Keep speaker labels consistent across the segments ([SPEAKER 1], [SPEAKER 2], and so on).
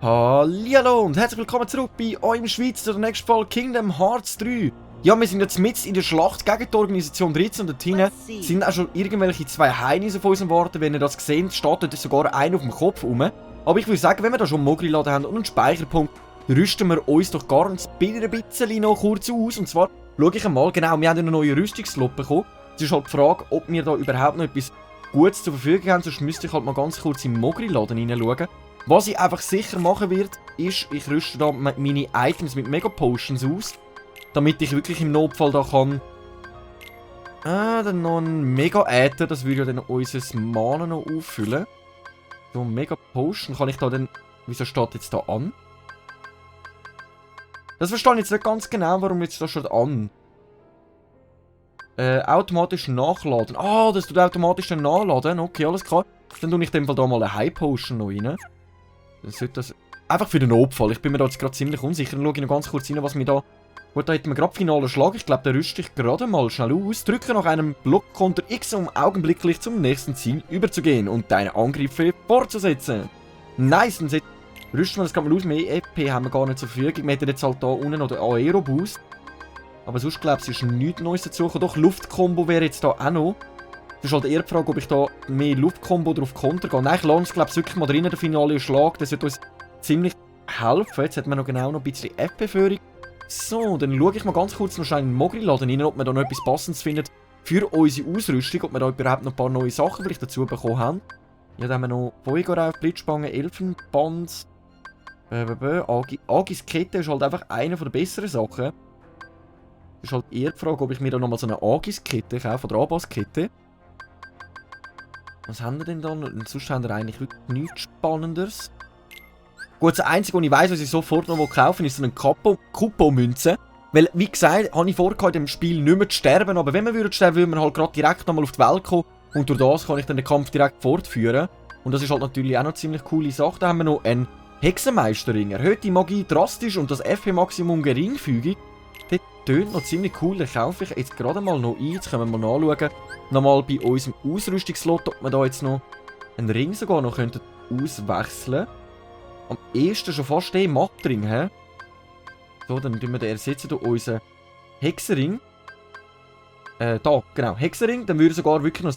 [SPEAKER 1] Hallihallo und herzlich willkommen zurück bei euch im Schweiz zur nächsten Folge Kingdom Hearts 3. Ja, wir sind jetzt mitten in der Schlacht gegen die Organisation 13 und dort hinten sind auch schon irgendwelche zwei Heinis auf uns am Warten. Wenn ihr das seht, steht dort sogar einer auf dem Kopf rum. Aber ich würde sagen, wenn wir da schon einen Mogri-Laden haben und einen Speicherpunkt, rüsten wir uns doch gar ein bisschen noch kurz aus. Und zwar schaue ich einmal, genau, wir haben einen neuen Rüstungslot bekommen. Es ist halt die Frage, ob wir da überhaupt noch etwas Gutes zur Verfügung haben, sonst müsste ich halt mal ganz kurz im Mogri-Laden hineinschauen. Was ich einfach sicher machen werde, ist, ich rüste da meine Items mit Mega Potions aus, damit ich wirklich im Notfall da kann... dann noch ein Mega Äther, das würde ja dann unser Mana noch auffüllen. So, Mega Potion, kann ich da dann... Wieso steht jetzt da an? Das verstehe ich jetzt nicht ganz genau, warum jetzt da steht an. Automatisch nachladen. Ah, das tut automatisch dann nachladen, okay, alles klar. Dann tue ich in dem Fall da mal eine High Potion noch rein. Dann sollte das... Einfach für den Notfall. Ich bin mir da jetzt gerade ziemlich unsicher. Dann schaue ich noch ganz kurz rein, was mir da... Gut, da hätten wir gerade finalen Schlag. Ich glaube, da rüste ich gerade mal schnell aus. Drücke nach einem Blockkonter X, um augenblicklich zum nächsten Ziel überzugehen und deine Angriffe fortzusetzen. Nice, dann rüsten wir das gerade mal aus. Mehr EP haben wir gar nicht zur Verfügung. Wir hätten jetzt halt da unten noch den Aero-Boost. Aber sonst glaube ich, ist nichts Neues dazu. Doch, Luftkombo wäre jetzt da auch noch. Das ist halt eher die Frage, ob ich da mehr Luftkombo drauf Konter gehe. Nein, ich lasse uns glaube ich wirklich mal drin, der finale Schlag. Das wird uns ziemlich helfen. Jetzt hat man noch genau noch ein bisschen FP-Führung. So, dann schaue ich mal ganz kurz noch schnell in den Mogri-Laden rein, ob man da noch etwas Passendes findet für unsere Ausrüstung. Ob wir da überhaupt noch ein paar neue Sachen vielleicht dazu bekommen haben. Ja, da haben wir noch Voigorauf, Blitzspange, Elfenband. Agis Kette ist halt einfach eine der besseren Sachen. Das ist halt eher die Frage, ob ich mir da nochmal so eine Agis-Kette kaufe, oder Abas-Kette. Was haben wir denn da? Sonst haben wir eigentlich wirklich nichts Spannenderes. Gut, das Einzige, was ich weiss, was ich sofort noch kaufen will, ist so eine Kupo-Münze. Weil, wie gesagt, habe ich vorgehabt, in dem Spiel nicht mehr zu sterben. Aber wenn wir sterben, würde man halt gerade direkt nochmal auf die Welt kommen. Und durch das kann ich dann den Kampf direkt fortführen. Und das ist halt natürlich auch noch eine ziemlich coole Sache. Da haben wir noch einen Hexenmeisterring. Erhöht die Magie drastisch und das FP-Maximum geringfügig. Das tönt noch ziemlich cool. Den kaufe ich jetzt gerade mal noch ein. Jetzt können wir mal nachschauen. Nochmal bei unserem Ausrüstungslot, ob wir da jetzt noch einen Ring sogar noch auswechseln könnten. Am ehesten schon fast den Mattring, hä? So, dann tun wir den ersetzen durch unseren Hexenring. Da, genau, Hexenring. Dann würde sogar wirklich noch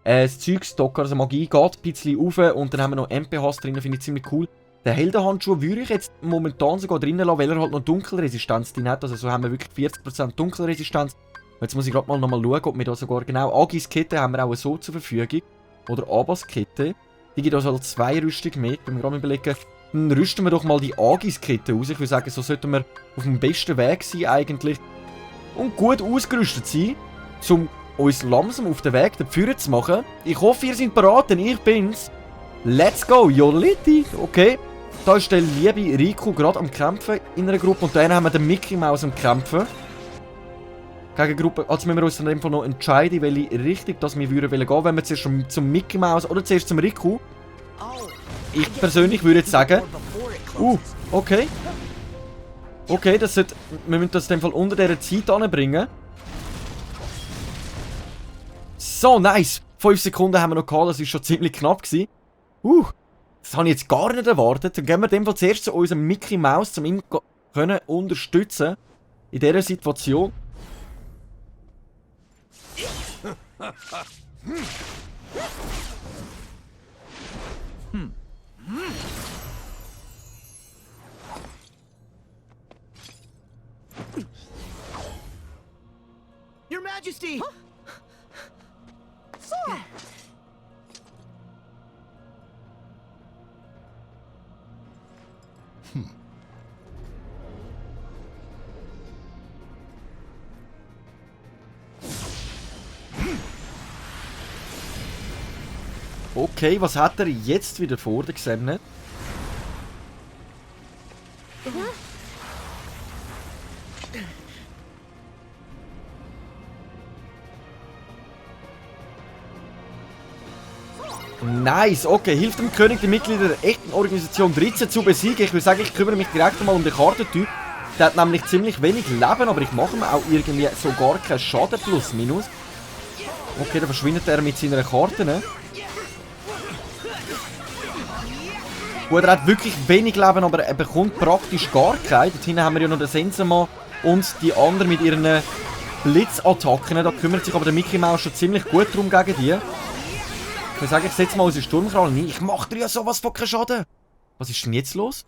[SPEAKER 1] das Zeugstock, also Magie geht ein bisschen rauf. Und dann haben wir noch MPHs drin, finde ich ziemlich cool. Den Heldenhandschuh würde ich jetzt momentan sogar drinnen lassen, weil er halt noch Dunkelresistenz drin hat. Also so haben wir wirklich 40% Dunkelresistenz. Jetzt muss ich gerade mal nochmal schauen, ob wir da sogar genau... Agis Kette haben wir auch so zur Verfügung. Oder Abas Kette. Die gibt also halt 2 Rüstungen mehr. Wenn wir gerade überlegen, dann rüsten wir doch mal die Agis Kette aus. Ich würde sagen, so sollten wir auf dem besten Weg sein eigentlich. Und gut ausgerüstet sein, um uns langsam auf den Weg dafür zu machen. Ich hoffe, ihr seid bereit, denn ich bin's. Let's go, Joliti. Okay. Da ist der liebe Riku gerade am Kämpfen in einer Gruppe. Und dann haben wir den Mickey Mouse am Kämpfen. Gegen Gruppe. Also müssen wir uns in dem Fall noch entscheiden, welche Richtung das wir gehen würden. Wenn wir zuerst zum Mickey Mouse oder zuerst zum Riku. Ich persönlich würde jetzt sagen... okay. Okay, das sollte, wir müssen das in dem Fall unter dieser Zeit anbringen. So, nice. 5 Sekunden haben wir noch gehabt, das war schon ziemlich knapp gewesen. Das habe ich jetzt gar nicht erwartet. Dann gehen wir in dem Fall zuerst zu unserem Mickey Mouse, um ihn können unterstützen in dieser Situation.
[SPEAKER 2] Your Majesty! Huh?
[SPEAKER 1] Okay, was hat er jetzt wieder vor, der Xemnet? Nice, okay, hilft dem König, die Mitglieder der echten Organisation 13 zu besiegen. Ich würde sagen, ich kümmere mich direkt mal um den Kartentyp. Der hat nämlich ziemlich wenig Leben, aber ich mache ihm auch irgendwie so gar keinen Schaden, plus minus. Okay, dann verschwindet er mit seiner Karte. Ne? Gut, er hat wirklich wenig Leben, aber er bekommt praktisch gar keinen. Dort hinten haben wir ja noch den Sensenmann und die anderen mit ihren Blitzattacken. Da kümmert sich aber der Mickey Mouse schon ziemlich gut drum gegen die. Ich würde sagen, ich setze mal unsere Sturmkralle ein. Ich mache dir ja sowas von keinen Schaden. Was ist denn jetzt los?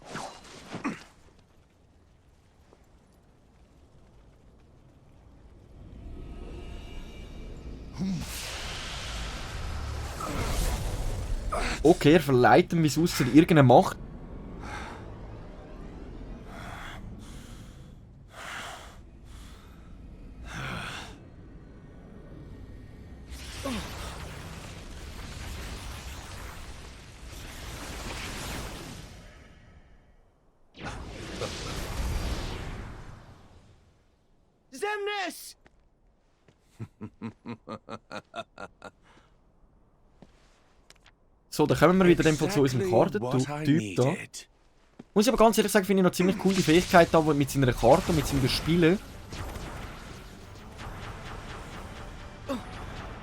[SPEAKER 1] Okay, er verleiht ihm, wie es aussieht, irgendeine Macht.
[SPEAKER 2] Xemnas!
[SPEAKER 1] So, dann kommen wir wieder zu unserem Kartentyp da. Muss ich aber ganz ehrlich sagen, finde ich noch ziemlich cool die Fähigkeit da mit seiner Karte und mit seinem Spielen.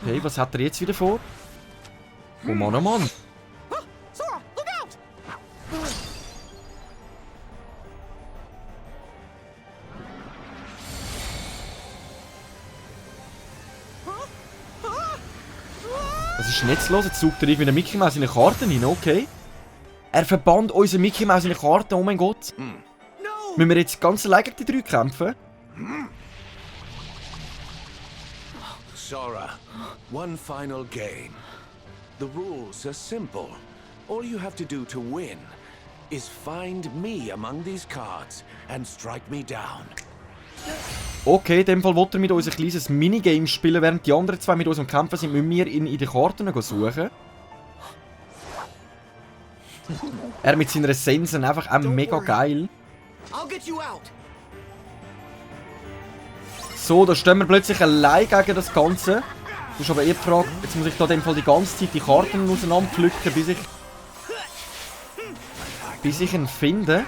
[SPEAKER 1] Okay, was hat er jetzt wieder vor? Oh Mann, oh Mann. Was ist denn jetzt los? Jetzt sucht er irgendwie den Mickey Mouse in seine Karten rein, okay. Er verbannt unseren Mickey Mouse in seine Karten, oh mein Gott. Müssen wir jetzt ganz allein gegen die drei kämpfen?
[SPEAKER 3] Sora, one final game. The rules are simple. All you have to do to win is find me among these cards and strike me down.
[SPEAKER 1] Okay, in dem Fall will er mit uns ein kleines Minigame spielen, während die anderen zwei mit uns am Kämpfen sind, müssen wir ihn in den Karten suchen. Er mit seiner Sensen einfach auch mega geil. So, da stehen wir plötzlich allein gegen das Ganze. Das ist aber eher die Frage, jetzt muss ich da in dem Fall die ganze Zeit die Karten auseinanderpflücken, bis ich ihn finde.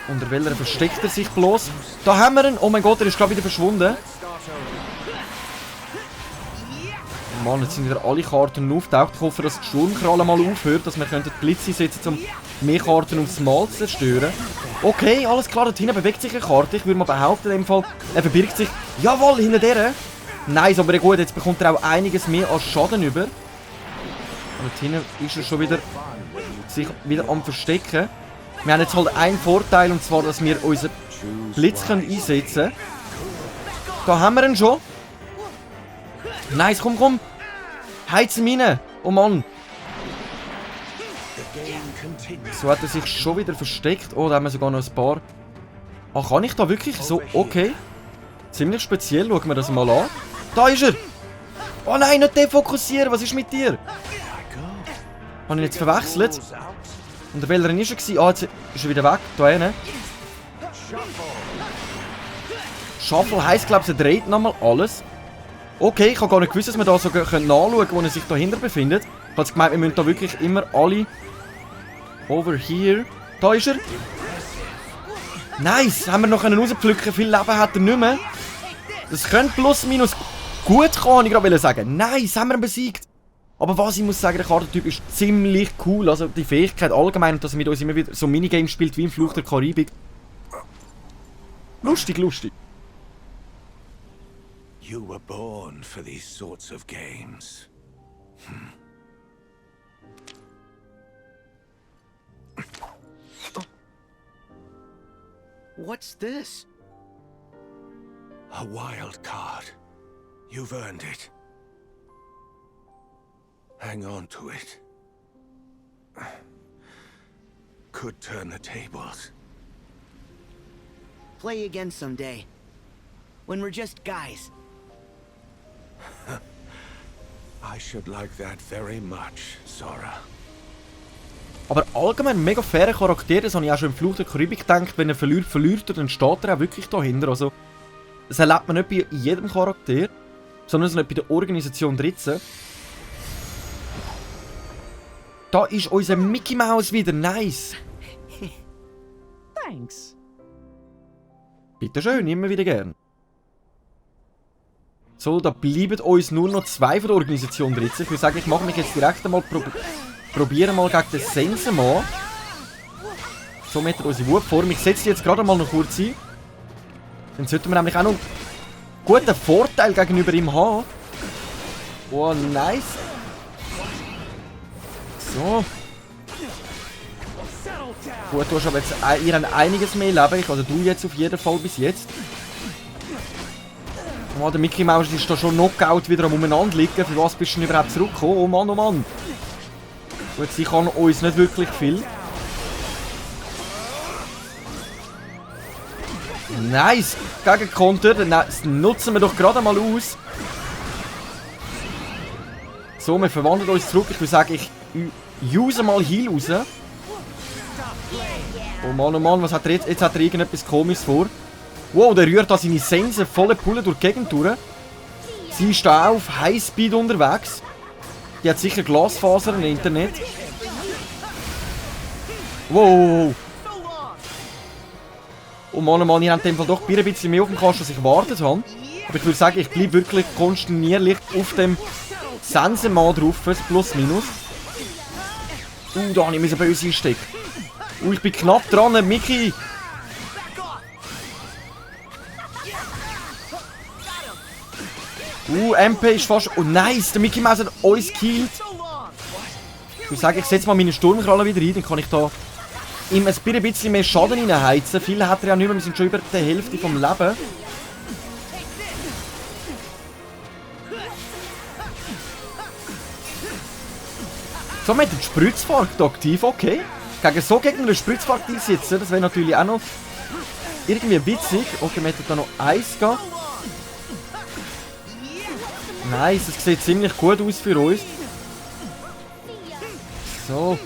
[SPEAKER 1] Unter welcher versteckt er sich bloß? Da haben wir ihn! Oh mein Gott, er ist gerade wieder verschwunden. Mann, jetzt sind wieder alle Karten auftaucht. Ich hoffe, dass die Sturmkralle mal aufhört, dass wir Blitz einsetzen können, um mehr Karten aufs Mal zu zerstören. Okay, alles klar, dort hinten bewegt sich eine Karte. Ich würde mal behaupten, in dem Fall, er verbirgt sich. Jawohl, hinter der. Nice, aber gut, jetzt bekommt er auch einiges mehr als Schaden über. Und dort hinten ist er schon wieder sich wieder am Verstecken. Wir haben jetzt halt einen Vorteil, und zwar, dass wir unseren Blitz einsetzen können. Da haben wir ihn schon. Nice, komm, komm. Heiz ihn rein. Oh Mann. So hat er sich schon wieder versteckt. Oh, da haben wir sogar noch ein paar. Ach, kann ich da wirklich so? Okay. Ziemlich speziell. Schauen wir das mal an. Da ist er. Oh nein, nicht defokussieren. Was ist mit dir? Habe ich ihn jetzt verwechselt? Und welcher ist er? Ah, jetzt ist er wieder weg. Da hinten. Shuffle heisst, glaube ich, er dreht nochmal alles. Okay, ich habe gar nicht gewusst, dass wir da so nachschauen können, wo er sich dahinter befindet. Ich habe gemeint, wir müssen da wirklich immer alle... Over here. Da ist er. Nice, haben wir noch rauspflücken. Viel Leben hat er nicht mehr. Das könnte plus minus gut kommen, ich gerade sagen. Nice, haben wir ihn besiegt. Aber was ich muss sagen, der Kartentyp ist ziemlich cool. Also die Fähigkeit allgemein, dass er mit uns immer wieder so Minigames spielt wie im Fluch der Karibik. Lustig, lustig.
[SPEAKER 3] You were born for these sorts of games.
[SPEAKER 2] What's this?
[SPEAKER 3] A wild card. You've earned it. Hang on to it. Could turn the tables.
[SPEAKER 2] Play again someday. When we're just guys.
[SPEAKER 3] I should like that very much, Sora.
[SPEAKER 1] Aber allgemein mega faire Charaktere, das habe ich auch schon im Fluch der Karibik gedacht. Wenn er verliert, dann steht er auch wirklich dahinter. Also, das erlebt man nicht bei jedem Charakter, sondern nicht bei der Organisation Dritzen. Da ist unser Mickey Mouse wieder, nice.
[SPEAKER 4] Thanks.
[SPEAKER 1] Bitte schön, immer wieder gern. So, da bleiben uns nur noch 2 von der Organisation drin. Ich würde sagen, ich mache mich jetzt direkt einmal probieren mal gegen den Sensenmann. So mit unsere Wutform. Ich setze die jetzt gerade mal noch kurz ein. Dann sollten wir nämlich auch noch einen guten Vorteil gegenüber ihm haben. Oh, nice. So. Gut, du hast aber jetzt ihr habt einiges mehr Leben. Also du jetzt auf jeden Fall bis jetzt. Oh, der Mickey Mouse ist da schon Knockout wieder am umeinander liegen. Für was bist du denn überhaupt zurückgekommen? Oh Mann, oh Mann. Gut, sie kann uns nicht wirklich viel. Nice! Gegenkonter, das nutzen wir doch gerade mal aus. So, wir verwandeln uns zurück. Ich würde sagen, ich use mal Heal raus. Oh Mann, was hat er jetzt? Jetzt hat er irgendetwas Komisches vor. Wow, der rührt da seine Sensen volle Pulle durch die Gegend durch. Sie ist da auf Highspeed unterwegs. Die hat sicher Glasfaser im Internet. Wow. Oh Mann, ihr habt in dem Fall doch ein bisschen mehr auf dem Kasten, als ich erwartet habe. Aber ich würde sagen, ich bleibe wirklich kontinuierlich auf dem Sensenmann drauf, plus minus. Da habe ich böse einstecken. Ich bin knapp dran, Mickey. MP ist fast... Oh nice, der Mickey Mouse hat uns gekillt. Ich würde sagen, ich setze mal meine Sturmkralle wieder rein, dann kann ich da ihm ein bisschen mehr Schaden reinheizen. Viele hat er ja nicht mehr, wir sind schon über die Hälfte vom Leben. So, wir haben den Spritzfakt aktiv, okay. Gegen einen Spritzfakt einsetzen, das wäre natürlich auch noch irgendwie witzig. Okay, wir hätten da noch Eis gehabt. Nice, das sieht ziemlich gut aus für uns. So.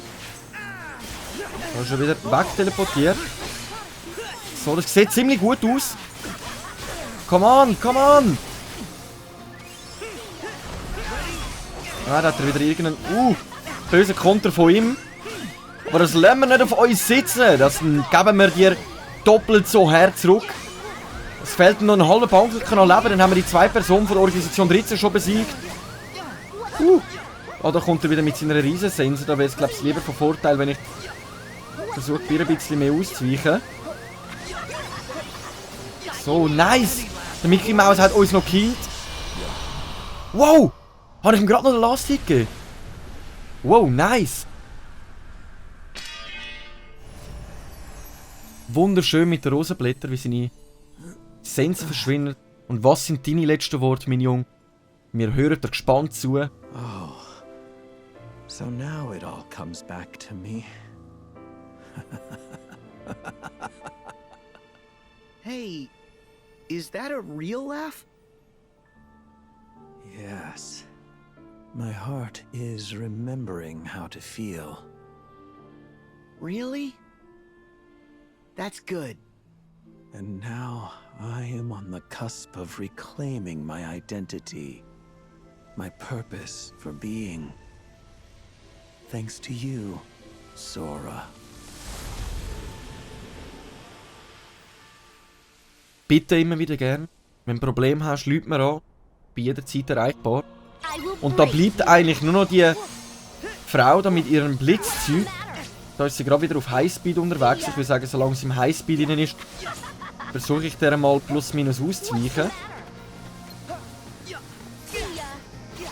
[SPEAKER 1] Da ist schon wieder wegteleportiert. So, das sieht ziemlich gut aus. Come on, come on! Ah, da hat er wieder irgendeinen bösen Konter von ihm. Aber das lassen wir nicht auf uns sitzen. Das geben wir dir doppelt so her zurück. Es fehlt noch ein halber Bank an Leben, dann haben wir die 2 Personen von der Organisation 13 schon besiegt. Da kommt er wieder mit seiner Riesensense. Da wäre es, glaube ich, lieber von Vorteil, wenn ich versuche, ein bisschen mehr auszuweichen. So, nice! Der Mickey Mouse hat uns noch gekillt. Wow! Habe ich ihm gerade noch den Last Hit gegeben? Wow, nice! Wunderschön mit den Rosenblättern, wie seine Sense verschwinden. Und was sind deine letzten Worte, mein Junge? Wir hören dir gespannt zu.
[SPEAKER 3] Oh, so now it all comes back to me.
[SPEAKER 2] Hey, is that a real laugh?
[SPEAKER 3] Yes. My heart is remembering how to feel.
[SPEAKER 2] Really? That's good.
[SPEAKER 3] And now I am on the cusp of reclaiming my identity, my purpose for being. Thanks to you, Sora.
[SPEAKER 1] Bitte immer wieder gern. Wenn du ein Problem hast, lügt mir an. Bei jeder Zeit erreichbar. Und da bleibt eigentlich nur noch die Frau da mit ihrem Blitzzeug. Da ist sie gerade wieder auf Highspeed unterwegs. Ich würde sagen, solange sie im Highspeed drin ist, versuche ich der mal plus minus auszuweichen.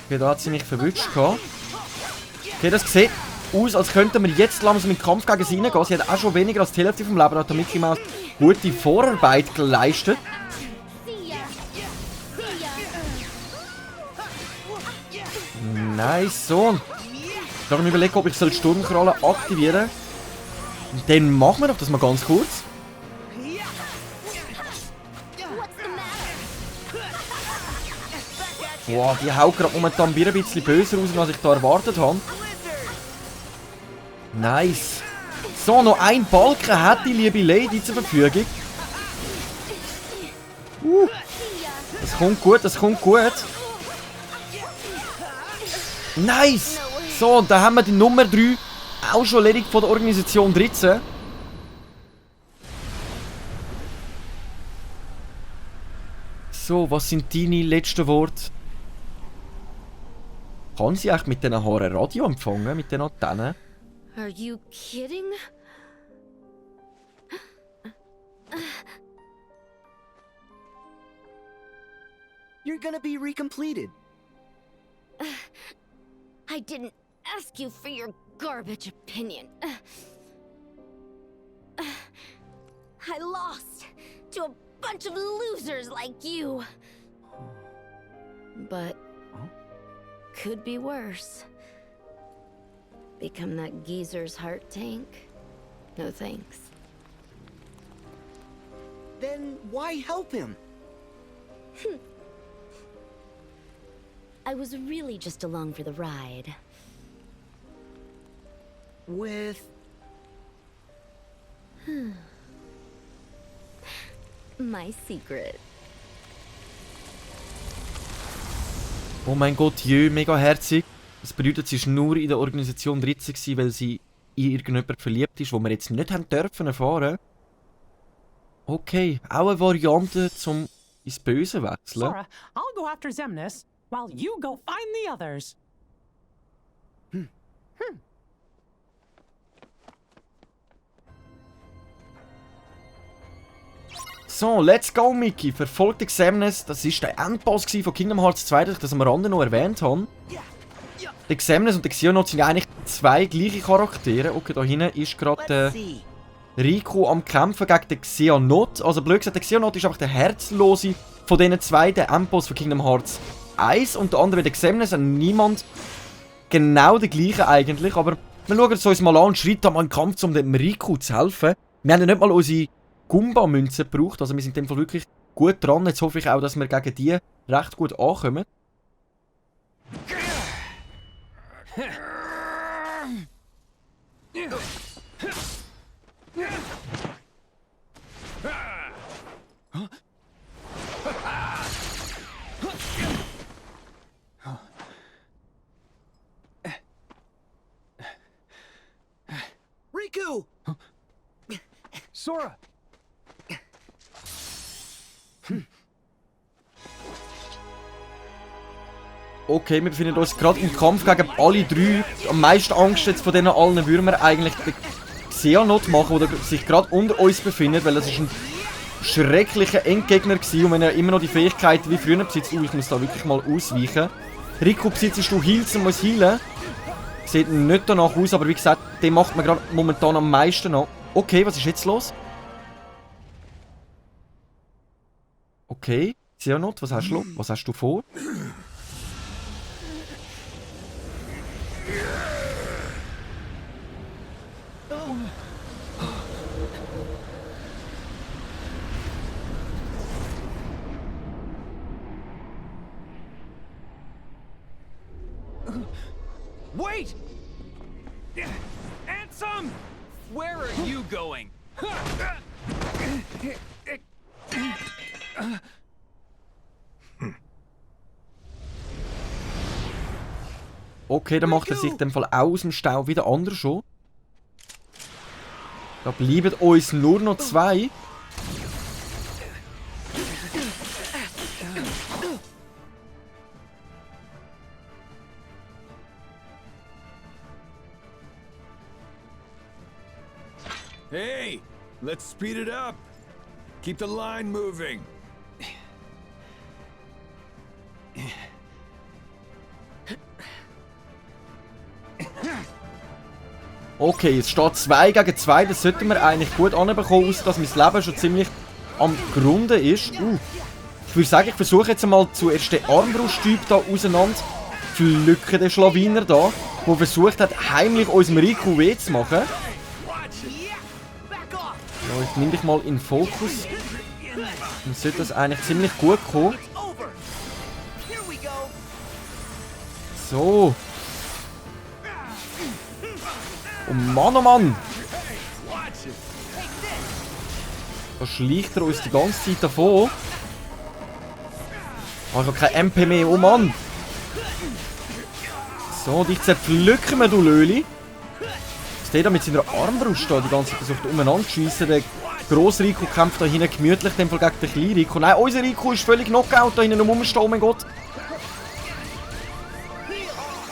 [SPEAKER 1] Okay, da hat sie mich verwünscht. Okay, das sieht aus, als könnten wir jetzt langsam in den Kampf gegen sie reingehen. Sie hat auch schon weniger als die Hälfte vom Leben. Hat der Mickey Mouse gute Vorarbeit geleistet. Nice, so. Ich habe mir überlegt, ob ich die Sturmkralle aktivieren soll. Dann machen wir doch das mal ganz kurz. Boah, die haut gerade momentan ein bisschen böser aus, als ich da erwartet habe. Nice. So, noch ein Balken hat die liebe Lady zur Verfügung. Das kommt gut, das kommt gut. Nice! So, und da haben wir die Nummer 3 auch schon erledigt von der Organisation 13. So, was sind deine letzten Worte? Kann sie eigentlich mit diesen Haaren Radio empfangen, mit den Antennen?
[SPEAKER 4] Are you kidding?
[SPEAKER 2] You're gonna be recompleted.
[SPEAKER 4] I didn't ask you for your garbage opinion. I lost to a bunch of losers like you. But could be worse. Become that geezer's heart tank? No thanks.
[SPEAKER 2] Then why help him?
[SPEAKER 4] I was really just along for the ride.
[SPEAKER 2] With...
[SPEAKER 4] My secret.
[SPEAKER 1] Oh mein Gott, jö, mega herzig. Das bedeutet, sie war nur in der Organisation drin, weil sie in irgendjemand verliebt ist, wo wir jetzt nicht haben dürfen erfahren. Okay, auch eine Variante zum ins Böse wechseln.
[SPEAKER 5] Sora, I'll go after Xemnas, while you go find the others.
[SPEAKER 1] So, let's go, Mickey. Verfolgte Xemnas. Das war der Endboss von Kingdom Hearts 2, das ich am Rande noch erwähnt habe. Der Xemnas und der Xehanort sind eigentlich zwei gleiche Charaktere. Okay, da hinten ist gerade
[SPEAKER 2] Let's see.
[SPEAKER 1] Riku am Kämpfen gegen den Xehanort. Also blöd gesagt, der Xehanort ist einfach der Herzlose von diesen zwei, der Endboss von Kingdom Hearts 1. Und der andere, der Xemnas, niemand genau der gleiche eigentlich. Aber wir schauen es uns mal an und schreiten da mal einen Kampf, um dem Riku zu helfen. Wir haben ja nicht mal unsere Gumba-Münzen gebraucht, also wir sind in dem Fall wirklich gut dran. Jetzt hoffe ich auch, dass wir gegen die recht gut ankommen.
[SPEAKER 2] Riku!
[SPEAKER 3] Sora!
[SPEAKER 1] Okay, wir befinden uns gerade im Kampf gegen alle drei. Am meisten Angst jetzt von denen allen würden wir eigentlich den Xehanort machen, der sich gerade unter uns befindet, weil das ist ein schrecklicher Endgegner gewesen und wenn er immer noch die Fähigkeit wie früher besitzt. Ich muss da wirklich mal ausweichen. Riku, besitzt du Heals und muss healen. Sieht nicht danach aus, aber wie gesagt, den macht man gerade momentan am meisten an. Okay, was ist jetzt los? Okay, Xehanort, was hast du vor?
[SPEAKER 3] Wait! Ansem! Where are you going?
[SPEAKER 1] Okay, dann macht er sich in dem Fall auch aus dem Stau wieder anders schon. Da bleiben uns nur noch zwei.
[SPEAKER 6] Hey, let's speed it up. Keep the line moving.
[SPEAKER 1] Okay, es steht 2 gegen 2. Das sollten wir eigentlich gut anbekommen, außer dass mein Leben schon ziemlich am Grunde ist. Ich würde sagen, ich versuche jetzt einmal zuerst den Armbrusttyp da auseinander zu pflücken, den Schlawiner da, der versucht hat, heimlich unserem Riku weh zu machen. Ja, ich nehme dich mal in den Fokus. Dann sollte das eigentlich ziemlich gut kommen. So. Oh Mann, oh Mann! Da schleicht er uns die ganze Zeit davon. Oh, ich habe kein MP mehr, oh Mann! So, dich zerpflücken wir, du Löli. Dass der da mit seiner Armbrust da die ganze Zeit versucht umeinander zu schiessen, der grosse Rico kämpft da hinten gemütlich in dem Fall gegen den kleinen Rico. Nein, unser Rico ist völlig Knockout da hinten rumstehen, oh mein Gott.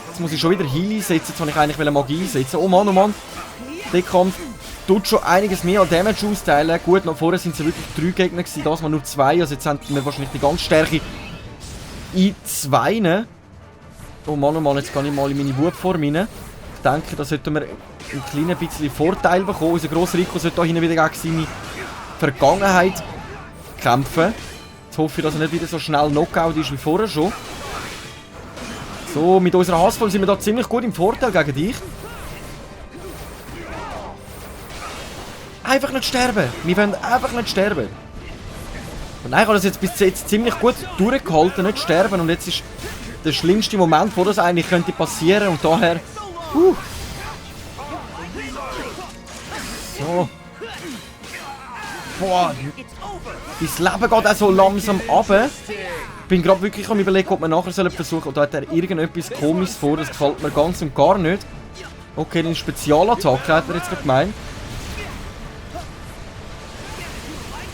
[SPEAKER 1] Jetzt muss ich schon wieder Heal einsetzen, jetzt wollte ich eigentlich Magie einsetzen. Oh Mann, oh Mann. Der Kampf tut schon einiges mehr an Damage austeilen. Gut, noch vorher sind es wirklich 3 Gegner gewesen, das mal nur 2. Also jetzt haben wir wahrscheinlich die ganz Stärke in 2. Oh Mann, jetzt gehe ich mal in meine Wutform rein. Ich denke, da sollten wir ein kleines bisschen Vorteil bekommen. Unser grosser Rico sollte hier wieder gegen seine Vergangenheit kämpfen. Jetzt hoffe ich, dass er nicht wieder so schnell Knockout ist wie vorher schon. So, mit unserer Hassform sind wir da ziemlich gut im Vorteil gegen dich. Einfach nicht sterben. Wir wollen einfach nicht sterben. Und ich habe das jetzt bis jetzt ziemlich gut durchgehalten, nicht sterben. Und jetzt ist der schlimmste Moment, wo das eigentlich könnte passieren. Und daher... So. Boah. Dein Leben geht auch so langsam runter. Ich bin gerade wirklich am Überlegen, ob wir nachher versuchen sollen. Oder hat er irgendetwas Komisches vor? Das gefällt mir ganz und gar nicht. Okay, eine Spezialattacke hat er jetzt gemeint.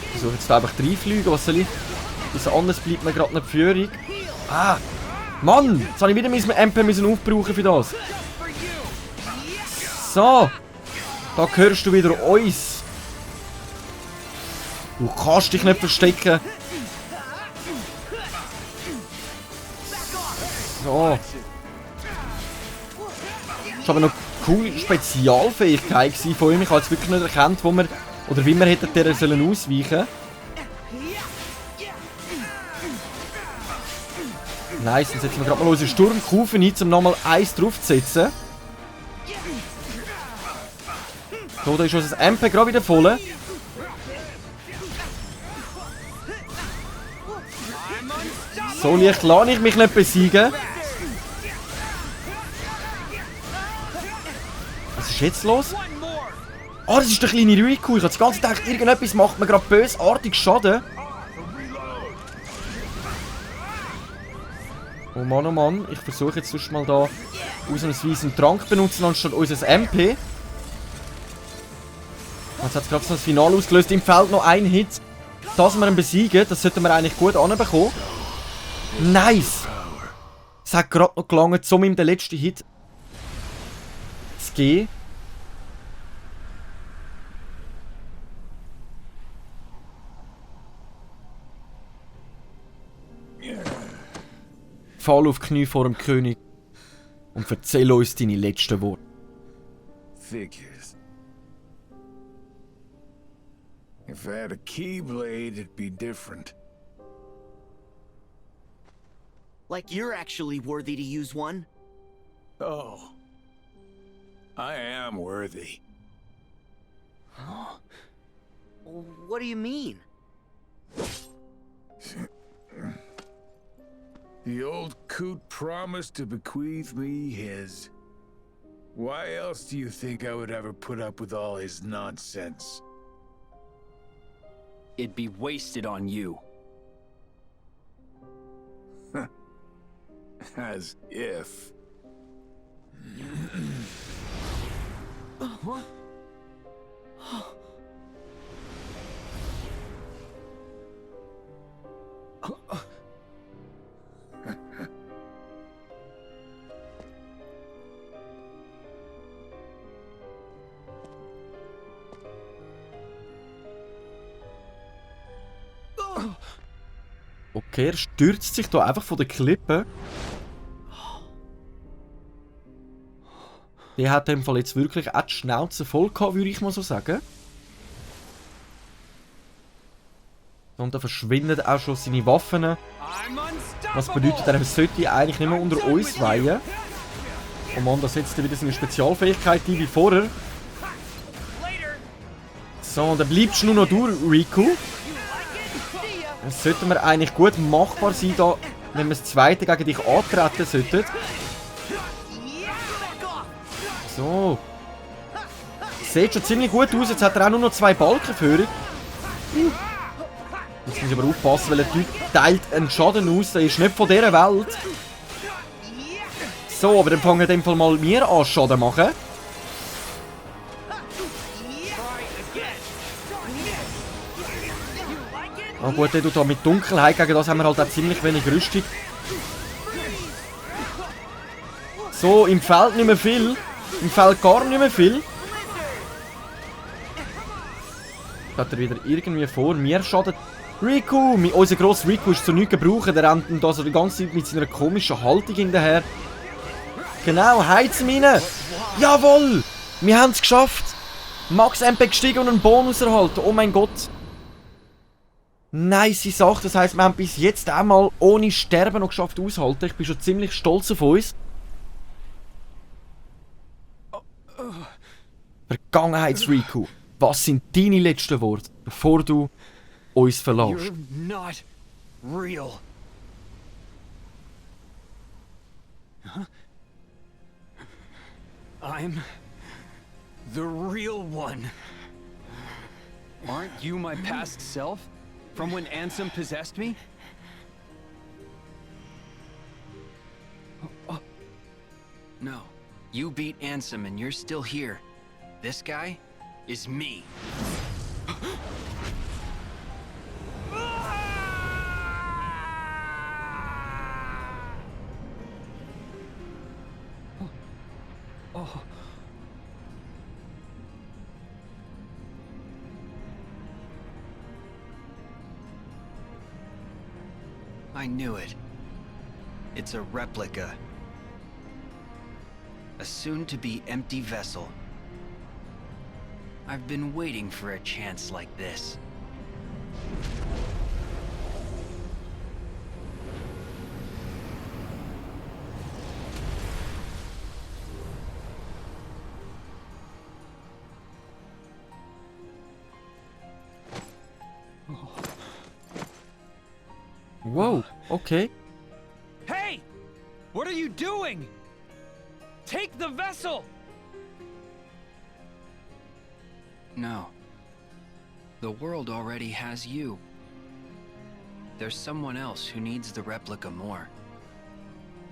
[SPEAKER 1] Ich versuche jetzt einfach reinfliegen. Was soll ich? Etwas anderes bleibt mir gerade nicht Führung. Ah! Mann! Jetzt habe ich wieder mein MP aufbrauchen für das. So! Da hörst du wieder uns. Du kannst dich nicht verstecken. So. Das war aber noch eine coole Spezialfähigkeit von ihm. Ich habe jetzt wirklich nicht erkannt, wo wir, oder wie wir hätten der sollen ausweichen. Nice, dann setzen wir gerade mal unsere Sturmkufen ein, um nochmal eins draufzusetzen. So, da ist unser MP gerade wieder voll. So leicht lasse ich mich nicht besiegen. Was ist jetzt los? Ah, das ist der kleine Rico. Ich habe die ganze Zeit gedacht, irgendetwas macht mir gerade bösartig Schaden. Oh Mann. Ich versuche jetzt sonst mal da ausnahmsweise einen Trank benutzen, anstatt unser MP. Jetzt hat es gerade so das Finale ausgelöst. Im Feld noch ein Hit. Dass wir ihn besiegen, das sollten wir eigentlich gut anbekommen. Nice! Es hat gerade noch gelangt, um ihm den letzten Hit zu geben. Fall auf die Knie vor dem König und erzähl uns deine letzten Worte.
[SPEAKER 6] Figures. If I had a keyblade, it'd be different.
[SPEAKER 2] Like you're actually worthy to use one.
[SPEAKER 6] Oh. I am worthy.
[SPEAKER 2] What do you mean?
[SPEAKER 6] The old coot promised to bequeath me his. Why else do you think I would ever put up with all his nonsense?
[SPEAKER 7] It'd be wasted on you.
[SPEAKER 6] As if.
[SPEAKER 1] Okay, er stürzt sich da einfach von der Klippe. Der hat in dem Fall jetzt wirklich auch die Schnauze voll gehabt, würde ich mal so sagen. Und da verschwinden auch schon seine Waffen. Was bedeutet, er sollte eigentlich nicht mehr unter uns weihen. Oh Mann, da setzt er wieder seine Spezialfähigkeit ein wie vorher. So, und dann bleibst du nur noch durch, Riku. Das sollte mir eigentlich gut machbar sein, da, wenn wir das zweite gegen dich antreten sollten. So. Sieht schon ziemlich gut aus. Jetzt hat er auch nur noch 2 Balken für. Jetzt muss ich aber aufpassen, weil der Typ teilt einen Schaden aus. Der ist nicht von dieser Welt. So, aber dann fangen wir in dem Fall mal wir an Schaden machen. gut, der tut da mit Dunkelheit, gegen das haben wir halt auch ziemlich wenig Rüstung. So, im Feld nicht mehr viel. Im Feld gar nicht mehr viel. Hat er wieder irgendwie vor. Mir schadet Riku. Unser grosser Riku ist zu nichts gebrauchen. Der rennt da so die ganze Zeit mit seiner komischen Haltung hinterher. Genau, heizen wir rein. Jawohl! Wir haben es geschafft. Max MP gestiegen und einen Bonus erhalten. Oh mein Gott. Nice Sache. Das heisst, wir haben bis jetzt einmal ohne Sterben noch geschafft auszuhalten. Ich bin schon ziemlich stolz auf uns. Vergangenheits-Riku. Was sind deine letzten Worte, bevor du uns verlässt?
[SPEAKER 7] You're not real. Huh? I'm the real one. Aren't you my past self? From when Ansem possessed me? Oh. No. You beat Ansem and you're still here. This guy is me. Oh. I knew it. It's a replica. A soon-to-be empty vessel. I've been waiting for a chance like this.
[SPEAKER 1] Wow, okay.
[SPEAKER 8] Hey! What are you doing? Take the vessel!
[SPEAKER 7] No. The world already has you. There's someone else who needs the replica more.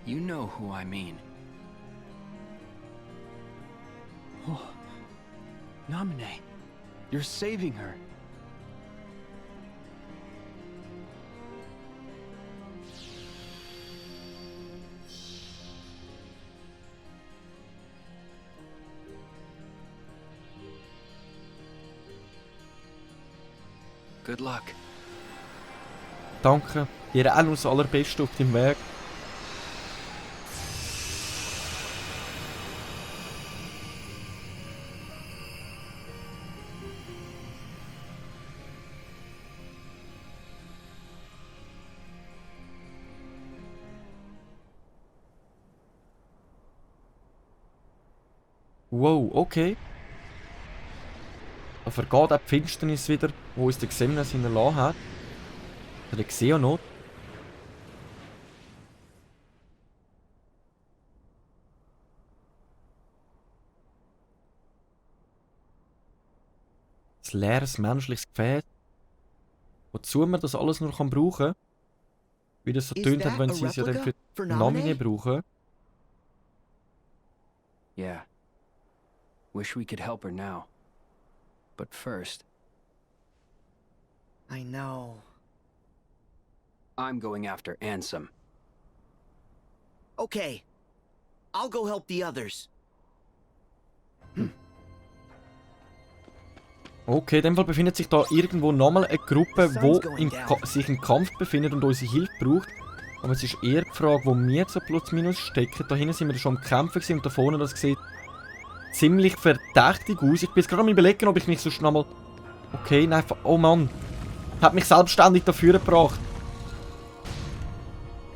[SPEAKER 7] You know who I mean.
[SPEAKER 8] Oh. Namine, you're saving her.
[SPEAKER 7] Good luck.
[SPEAKER 1] Danke. Dir auch noch das Allerbeste auf deinem Weg. Wow, okay. Da vergeht auch die Finsternis wieder, wo uns der Xemnas hinterlassen hat. Hat er gesehen noch? Ein leeres menschliches Gefäß. Wozu man das alles nur brauchen kann. Wie das so tönt, wenn sie es ja dann für Namine brauchen.
[SPEAKER 7] Yeah. Wish we could help her now. But first,
[SPEAKER 2] I know.
[SPEAKER 7] I'm going after Ansem.
[SPEAKER 2] Okay. I'll go help the others.
[SPEAKER 1] Okay, in dem Fall befindet sich da irgendwo nochmal eine Gruppe, die sich im Kampf befindet und unsere Hilfe braucht. Aber es ist eher die Frage, wo wir so plus minus stecken. Da hinten sind wir schon am Kämpfen gewesen und da vorne, das sieht ziemlich verdächtig aus. Ich bin jetzt gerade am Überlegen, ob ich mich sonst nochmal... Okay, nein, oh Mann. Hat mich selbstständig dafür gebracht.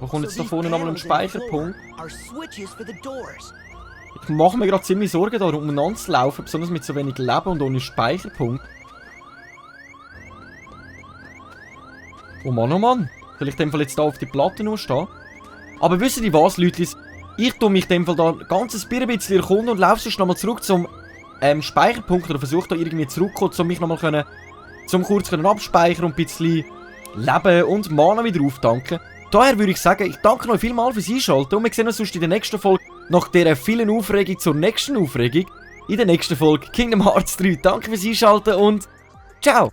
[SPEAKER 1] Wo kommt jetzt da vorne nochmal ein Speicherpunkt? Ich mache mir gerade ziemlich Sorgen, da umeinander zu laufen, besonders mit so wenig Leben und ohne Speicherpunkt. Oh Mann, oh Mann. Soll ich in dem Fall jetzt da auf die Platte nur stehen? Aber wisst ihr was, Leute? Ich tue mich in dem Fall da ganz ein bisschen erkunden und laufe sonst nochmal zurück zum Speicherpunkt oder versuche da irgendwie zurückzukommen, um mich nochmal kurz abspeichern und ein bisschen Leben und Mana wieder auftanken. Daher würde ich sagen, ich danke euch vielmals fürs Einschalten und wir sehen uns sonst in der nächsten Folge nach dieser vielen Aufregung zur nächsten Aufregung. In der nächsten Folge Kingdom Hearts 3. Danke fürs Einschalten und ciao!